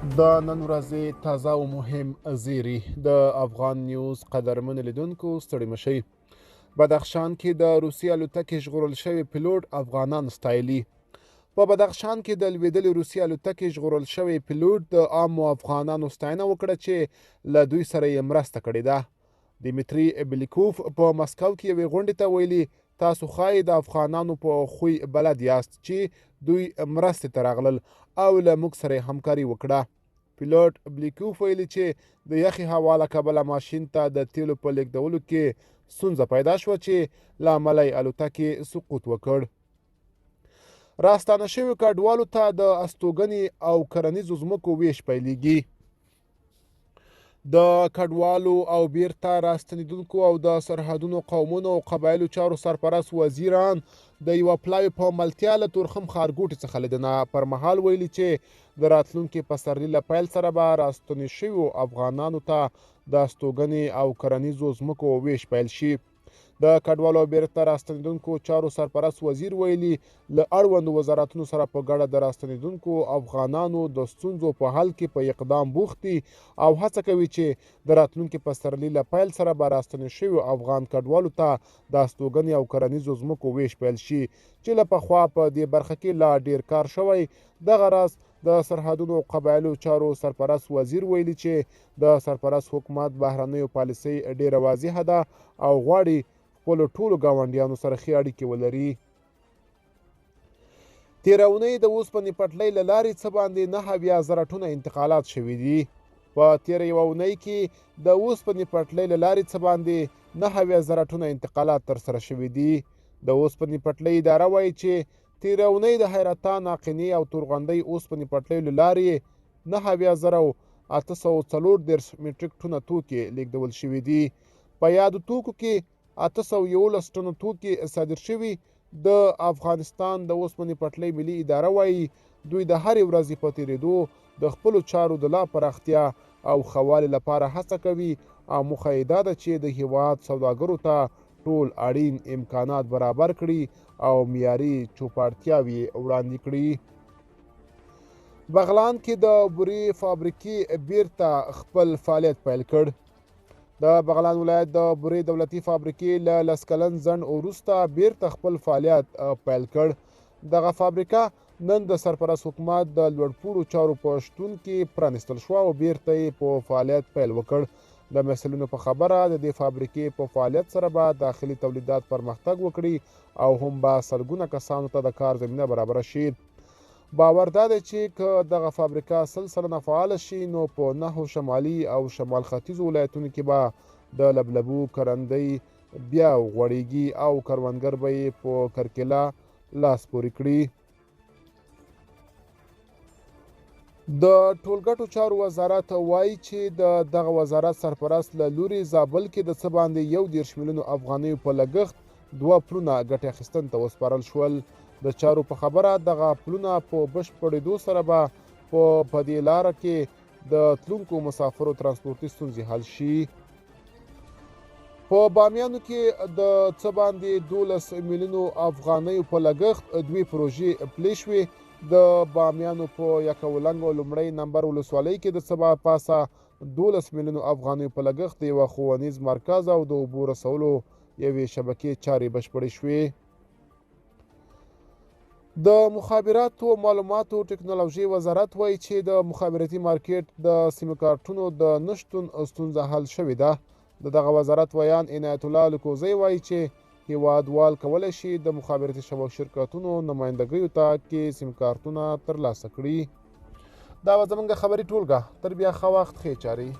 د نن ورځې تازه او مهم زیری د افغان نیوز قدرمن لیدونکو ستړي مشئ. بدخشان کې د روسي الوتکې ژغورل شوی پیلوټ افغانان ستایلي. په بدخشان کې د لوېدلې روسي الوتکې ژغورل شوی پیلوټ د عامو افغانانو ستاینه وکړه چې له دوی سره یې مرسته کړې ده. دیمیتري بلیکوف په مسکو کې یوې غونډې ته ویلي، تاسو ښایي د افغانانو په خوی بلد یاست چې دوی مرستې ته راغلل او له موږ سره یې همکاري وکړه. پیلوټ بلیکوف ویلي چې د یخې هوا له کبله ماشین ته د تیلو په لیږدولو کې ستونزه پیدا شوه چې له امله یې الوتکې سقوط وکړ. راستانه شویو کډوالو ته د استوګنې او کرنیزو ځمکو ویش پیلیږي. د کډوالو او بیرته راستنېدونکو او د سرحدونو قومونو او قبایلو چارو سرپرست وزیران د یوه پلاوي په ملتیا له تورخم ښارګوټي څخه لیدنه پر مهال ویلي چې د راتلونکي پسرلي له پیل سره به راستنې شویو افغانانو ته د استوګنې او کرنیزو ځمکو ویش پیل شي. د کډوالو او بیرته راستنېدونکو چارو سرپرست وزیر ویلي، له اړوندو وزارتونو سره په ګډه د راستنېدونکو افغانانو د ستونزو په حل کې په اقدام بوخت دي او هڅه کوي چې د راتلونکي پسرلي له پیل سره به راستنې شویو افغان کډوالو ته د استوګنې او کرنیزو ځمکو ویش پیل شي چې له پخوا په دې برخه کې لا ډیر کار شوی. دغه راز د سرحدونو او قبایلو چارو سرپرست وزیر ویلي چې د سرپرست حکومت بهرنیو پالیسۍ ډیره واضحه ده او غواړي خپلو ټولو ګاونډیانو سره ښې اړیکې ولري. تېره اونۍ د اوسپنې پټلۍ له لارې څه باندې 79,000 ټنه انتقالات شوي دي. په تېره یوه اونۍ کې د اوسپنې پټلۍ له لارې څه باندې 79,000 ټنه انتقالات ترسره شوي دي. د اوسپنې پټلۍ اداره وایي چې تېره اونۍ د حیرتان، آقینې او تورغندۍ اوسپنې پټلیو له لارې 79,834 مټریک ټنه توکي لیږدول شوي دي. په یادو توکو کې 811 ټنه توکي صادر شوي. د افغانستان د اوسپنې پټلۍ ملي اداره وایي دوی د هرې ورځې په تېرېدو د خپلو چارو د لا پراختیا او ښه والي لپاره هڅه کوي او موخه یې دا ده چې د هیواد سوداګرو ته ټول اړین امکانات برابر کړي او معیاري چوپړتیاوې وړاندې کړي. بغلان کې د بورې فابریکې بیرته خپل فعالیت پیل کړ. د بغلان ولایت د بورې دولتي فابریکې له 10 کلن ځنډ وروسته بیرته خپل فعالیت پیل کړ. دغه فابریکه نن د سرپرست حکومت د لوړپوړو چارو په شتون کې پرانیستل شوه او بیرته یې په فعالیت پیل وکړ. د مسؤلینو په خبره د دې فابریکې په فعالیت سره به داخلي تولیدات پرمختګ وکړي او هم به سلګونه کسانو ته د کار زمینه برابره شي. باور دا دی چې که دغه فابریکه 100% فعاله شي نو په 9 شمالي او شمال ختیځو ولایتونو کې به د لبلبو کرندۍ بیا غوړیږي او کروندګر به یې په کرکیله لاس پورې کړي. د ټولګټو چارو وزارت وایي چې د دغه وزارت سرپرست له لوري زابل کې د څه باندې 31 میلیونو افغانیو په لګښت 2 پلونه ګټې اخیستنې ته وسپارل شول. د چارو په خبره دغه پلونه په بشپړېدو سره به په دې لاره کې د تلونکو مسافرو ترانسپورتي ستونزې حل شي. په بامیانو کې د څه باندې 12 میلیونو افغانیو په لګښت 2 پروژې پلې شوې. د بامیانو په یکولنګ او لومړی نمبر ولسوالۍ کې د څه پاسه 12 میلیونو افغانیو په لګښت د یوه ښوونیز مرکز او د اوبو رسولو یوې شبکې چارې بشپړې شوې. د مخابراتو او معلوماتو ټکنالوژۍ وزارت وایي چې د مخابراتي مارکیټ د سیمکارټونو د نشتون ستونزه حل شوې ده. د دغه وزارت ویاند عنایت الله لکوزی وایي چې هیوادوال کولی شي د مخابراتي شبکو شرکتونو نمایندګیو ته کې سیمکارتونه ترلاسه کړي. دا وه زموږ خبري ټولګه. تر بیا ښه وخت، ښې چارې.